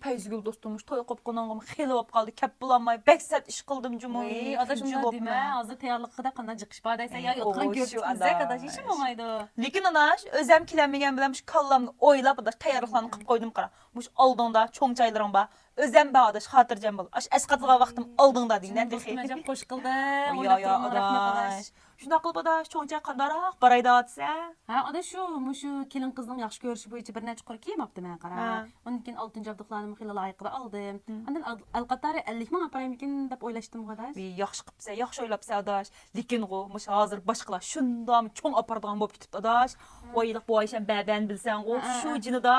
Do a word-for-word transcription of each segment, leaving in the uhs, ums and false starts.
پەيزىگۈل دوستۇم، مۇشۇ توي قوپقىنىڭغىمۇ خېلى بولۇپ قالدى، كەپ بولالماي، بەك سەت ئىش قىلدىم جۇمۇ. ۋەي، ئاداش، ئۇنداق دېمە. ھازىر تەييارلىققا قانداق جىق ئىش بار دەيسەن، يا ئوتقان كۆرۈپ كېتىمىزدەك، ئاداش، ھېچ بولمايدۇ. لېكىن ئاداش، ئۆزەم كېلەلمىگەن بىلەن مۇشۇ كاللامنى ئويلاپ، ئاداش، تەييارلىقلارنى قىلىپ قويدۇم، قارا. مۇشۇ ئالدىڭدا چوڭ چايلىرىڭ بار. ئۆزەم بار، ئاداش، خاتىرجەم بول. ئاشۇ ئەسقاتىدىغان ۋاقتىم ئالدىڭدا دېگىنە تېخى. قوش قىلدىڭ. يا، يا، ئاداش. شۇنداق قىلىپ، ئاداش، چوڭ چاي قانداقراق باراي دەۋاتىسەن؟ ھە، ئاداش، شۇ، مۇشۇ كېلىن قىزنىڭ ياخشى كۆرۈشى بويىچە بىر نەچچە قۇر كىيىم ئاپتىمەن، قارا. ھە. ئۇندىن كېيىن ئالتىنچى ئابدۇخلانىمۇ خېلى لايىقىدا ئالدىم. ئاندىن ئەل قاتارى ئەللىك مىڭ ئاپىرايمىكىن دەپ ئويلاشتىمغۇ، ئاداش. ۋىي، ياخشى قىپسەن، ياخشى ئويلاپسەن، ئاداش. لېكىنغۇ، مۇشۇ ھازىر باشقىلار شۇنداقمۇ چوڭ ئاپارىدىغان بولۇپ كېتىپتۇ، ئاداش. ۋاي، ھېلىقى بۇ ئايشەم بەبەنى بىلسەڭغۇ، شۇ جىنىدا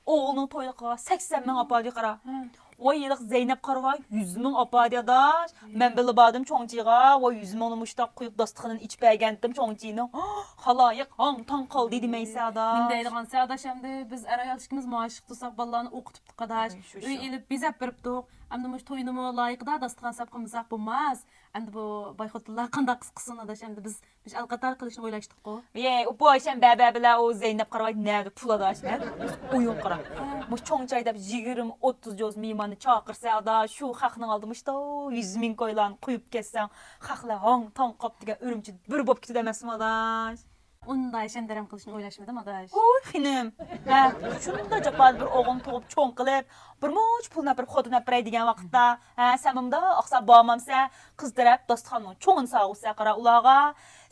ئوغلىنىڭ تويلۇقىغا سەكسەن مىڭ ئاپاردى، قارا. ۋاي، ھېلىقى زەينەپ قارىۋاي، يۈز مىڭ ئاپاردى، ئاداش. مەن بىللە باردىم چوڭچىغا، ۋاي، يۈز مىڭنى مۇشتاق قويۇپ، داستىخىنىنى ئېچىپ بەرگەنتىم چوڭچىنىڭ. خالايىق ھاڭ-تاڭ قالدى دېمەيسەن، ئاداش. نېمە دەيدىغانسەن، ئاداش، ئەمدى بىز ئەر-ئايال ئىككىمىز مائاش تۇتساق، بالىلارنى ئوقۇتۇپتۇق، ئاداش. ئۆي ئېلىپ بېزەپ بېرىپتۇق. ئەمدى مۇشۇ توينىمۇ لايىقىدا داستىخان ساپ قىلمىساق بولماس. ئەمدى بۇ باي خوتۇنلار قانداق قىلسۇن، ئاداش؟ ئەمدى بىز مۇشۇ ئەل قاتار قىلىشنى ئويلاشتۇققۇ. يە، ئۇ پوشەن بەبە بىلەن ئۇ زەينەپ قارىۋاي نەدە پۇل، ئاداش؟ ھە؟ ئويۇن قارا. مۇشۇ چوڭ چاي دەپ يىگىرمە، ئوتتۇز جوز مېھماننى چاقىرسا، ئاداش، شۇ خەقنىڭ ئالدىدا مۇشۇ يۈز مىڭ كويلارنى قويۇپ كەتسەڭ، خەقلەر ھاڭ-تاڭ قاپ دېگەن ئۈرۈمچىدە بىر بوپ كېتىدۇ ئەمەسمۇ، ئاداش؟ ئۇنداق ئىشەندىرەم قىلىشنى ئويلاشمىدىم، ئاداش. ئۇي، خېنىم. ھە، شۇنداق جاپالىق بىر ئوغۇلنى تۇغۇپ چوڭ قىلىپ، بىر مۇنچە پۇلنى ئەپ بېرىپ خوتۇن ئەپ بېرەي دېگەن ۋاقىتتا، ھە، سەن مۇنداق ئاقسا بارمامسەن، قىز تەرەپ داستىخاننىڭ چوڭىنى ساغۇسەن، قارا ئۇلارغا.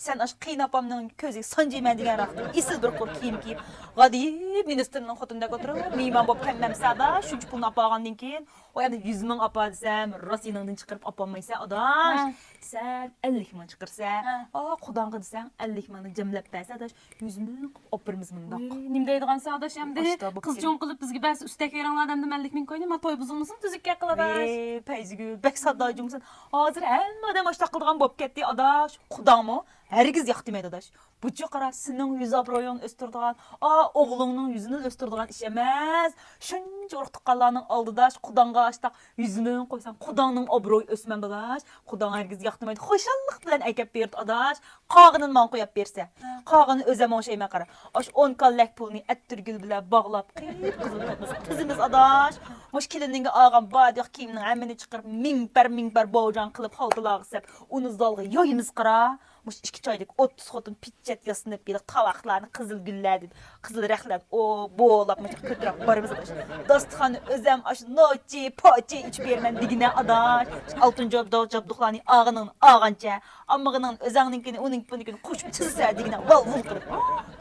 سەن ئاشۇ قېيىنئاپامنىڭ كۆزىگە سانجىيمەن دېگەن ۋاقىتتا ئېسىل بىر قۇر كىيىم كىيىپ، غادىيىپ مىنىستىرنىڭ خوتۇنىدەك ئولتۇرۇپ، مېھمان بولۇپ كەلمەمسەن، ئاداش، شۇنچە پۇلنى ئاپارغاندىن كېيىن. ئۇ ئەمدى يۈز مىڭ ئاپار دېسەم، راست يېنىڭدىن چىقىرىپ ئاپارمايسەن، ئاداش. سەن ئەللىك مىڭ چىقىرىسەن. ئا، قۇداڭغا دېسەڭ، ئەللىك مىڭنى جەملەپ بەرسە، ئاداش، يۈز مىڭ قىلىپ ئاپىرىمىز مۇنداق. ۋىي، نېمە دەيدىغانسەن، ئاداش، ئەمدى قىز چوڭ قىلىپ بىزگە بەرسە، ئۈستەك بېرىڭلار دەمدىم، ئەللىك مىڭ كوينى، ما توي بۇزۇلمىسۇن، تۈزۈك گەپ قىل، ئاداش. ۋىي، پەيزىگۈل، بەك ساددا جۇمۇسەن. ھازىر ھەممە ئادەم ئاشۇنداق قىلىدىغان بولۇپ كەتتى، ئاداش. قۇداڭمۇ ھەرگىز ياق دېمەيدۇ، ئاداش. بۇچۇ قارا، سېنىڭ يۈز ئابرۇيۇڭنى ئۆستۈرىدىغان، ئا، ئوغلۇڭنىڭ يۈزىنى ئۆستۈرىدىغان ئىش ئەمەس. شۇنچە ئۇرۇق تۇغقانلارنىڭ ئالدىدا شۇ قۇداڭغا ئاشتاق يۈز مىڭ قويساڭ، قۇداڭنىڭ ئابرۇيى ئۆسمەمدۇ، ئاداش. قۇداڭ ھەرگىز ياق دېمەيدۇ. خۇشاللىق بىلەن ئەكەپ بېرىدۇ، ئاداش. قالغىنىنى ماڭا قويۇپ بېرىسە. قالغىنىنى ئۆزۈم ئوڭشايمەن، قارا. ئاشۇ ئون كاللەك پۇلنى ئەتىرگۈل بىلەن باغلاپ، قىپقىزىل تەتنىسكە تىزىمىز، ئاداش. مۇشۇ كېلىنىڭگە ئالغان بارلىق كىيىمنىڭ ھەممىنى چىقىرىپ، مىڭ پەر، مىڭ پەر باۋجان قىلىپ، خالتىلارغا سەپ، ئۇنى زالغا يايىمىز، قارا. مۇشۇ ئىككى چايدىكى ئوتتۇز خوتۇن پىچەت ياسىنىپ، ھېلىقى تاۋاقلارنى قىزىل گۈللەردىن، قىزىل رەختلەردىن، ئو، بولاپ مۇشۇ كۆتۈرۈپ بارىمىز، ئاداش. داستىخاننى ئۆزەم ئاشۇ نوچى، پوچى ئېچىپ بېرىمەن دېگىنە، ئاداش. ئالتۇن جابدۇق، جابدۇقلارنى ئاغىنىڭنى ئاغانچە، ئاممىغىنىڭ ئۆزەڭنىڭكىنى، ئۇنىڭ پۇلىنىڭكىنى قوشۇپ تىزسە دېگىنە، ۋال-ۋۇل قىلىپ.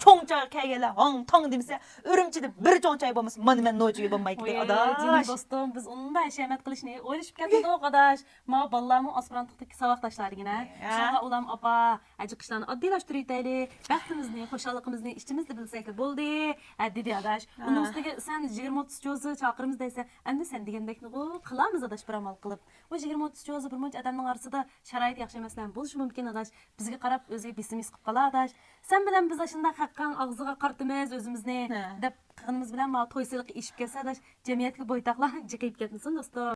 چوڭ چايغا كەلگەنلەر ھاڭ-تاڭ دېمىسە، ئۈرۈمچىدە بىر چوڭ چاي بولمىسا، مانا مەن نوچىگە بولماي كېتەي، ئاداش. جېنىم دوستۇم، بىز ئۇنداق ھەشەمەت قىلىشنى ئويلىشىپ كەتمىدۇق، ئاداش. ماۋۇ بالىلارمۇ ئاسپىرانتلىقتىكى ساۋاقداشلار دېگىنە. شۇڭا ئۇلارمۇ، ئاپا، ھەجىقىشلارنى ئاددىيلاشتۇرۇۋېتەيلى، بەختىمىزنى، خۇشاللىقىمىزنى ئىچىمىزدە بىلسەكلا بولدى، ھە، دېدى، ئاداش. ئۇنىڭ ئۈستىگە سەن يىگىرمە ئوتتۇز جوزا چاقىرىمىز دەيسەن، ئەمدى سەن دېگەندەكنىغۇ قىلارمىز، ئاداش، بىر ئامال قىلىپ. بۇ يىگىرمە ئوتتۇز جوزا بىر مۇنچە ئادەمنىڭ ئارىسىدا شارائىتى ياخشى ئەمەسلەرمۇ بولۇشى مۇمكىن، ئاداش. بىزگە قاراپ ئۆزى بېسىمىز قىلىپ قالار، ئاداش. سەن بىلەن بىز ئاشۇنداق خەقنىڭ ئاغزىغا قارىتىمىز ئۆزىمىزنى، دەپ قىلغىنىمىز بىلەن ماۋۇ توي سېلىقى ئېشىپ كەتسە، ئاداش، جەمئىيەتكە بويتاقلار جىقىيىپ كەتمىسۇن، دوستۇم.